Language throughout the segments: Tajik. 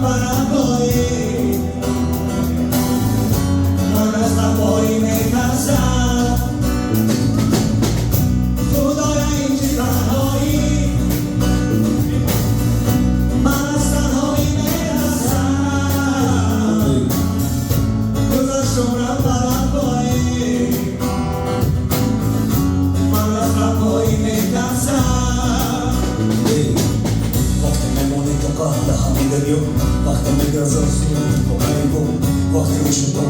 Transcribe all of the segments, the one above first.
Барабоӣ, ман аз танҳоӣ метарсам. Худоё, ин чӣ танҳоӣ, ман аз танҳоӣ метарсам. Гузашт умрам барабоӣ, ман аз танҳоӣ метарсам. Вақте мемонӣ тоқа дар ҳамин дунё, вақте мегазад суруд ғайбо, вақте ишқо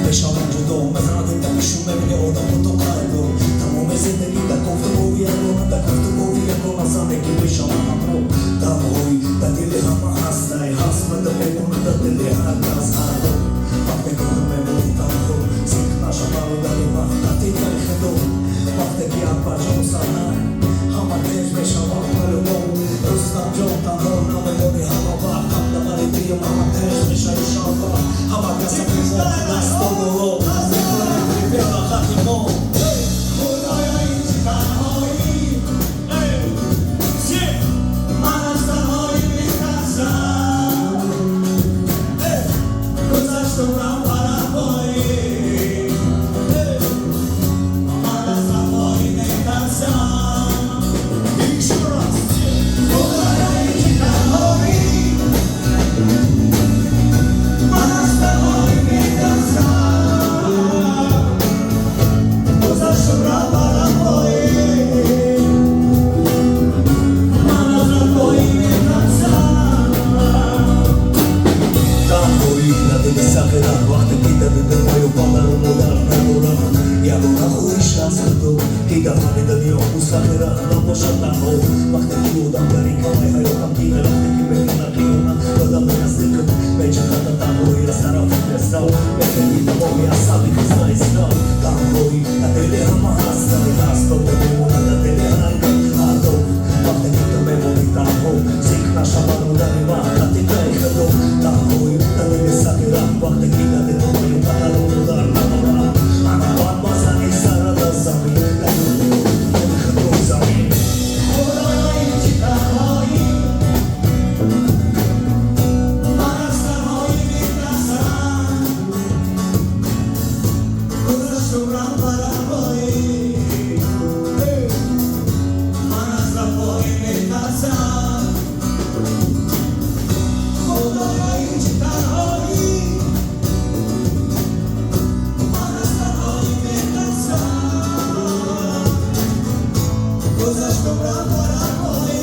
мешаванд ҷудо, мезанад дар пишу мебини одамо то қайбо. Тамоми зиндагӣ дар кофту кови ягона, дар кофту кови ягона зане ки мешавад ҳамроҳ. Танҳоӣ дар дили ҳама ҳастай, ҳаст ва мемонад дар дили ҳар кас ҳар роҳ. Вақте ки ту мемонӣ танҳо, зиқ наша, бародари ман, қатъи тари худо. Вақте ки Акбарҷон саҳнай, ҳама тинҷ мешавад малюмо. Рустамҷон, танҳо намемонӣ ҳама вақт, ҳамдамари диюм ҳама тинҷ мешавӣ шавва. Ҳама каса мемон дасто боло мекунем припева хати мо. Худоё, ин чӣ танҳоӣ, ман аз танҳоӣ метарсам. Гузашт умрам барабоӣ, ман аз танҳоӣ метарсам. Ещё раз. Худоё, ин чӣ танҳоӣ, ман аз танҳоӣ метарсам. Гузашт умрам барабоӣ, ман аз танҳоӣ метарсам. Танҳоӣ дар дили сағира, вақте ки дар дили маю падару модар надорам, ягона хоҳиш аз худо, ки дар ҳамин дунё мустақира набошад танҳо. Вақте ки одам дар ин камаи ҳаётам гира, вақте ки мекунад хиёнат, одам наздикат мечахад танҳоӣ аз тарафи бесав, мекунӣ тамоми асаби хиста истав. Танҳоӣ дар дили ҳама ҳастай, ҳаст ва мемонад дар дили ҳар кас ҳар ду. Вақте ки ту мемонӣ танҳо, зиқ наша, бародари ман, қатъи таи худо. Танҳоӣ дар дили сағира, вақте ки дар дили маю падару модар надорам, ана бад базани сара дар замин, дар худои замин. Худоё, ин чӣ танҳоӣ, ман аз танҳоӣ метарсам. Гузашт умрам барабоӣ, ман аз танҳоӣ метарсам. Худоё, ин чӣ танҳоӣ, ман аз танҳоӣ метарсам. Гузашт умрам барабоӣ,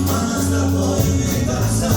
ман аз танҳоӣ метарсам.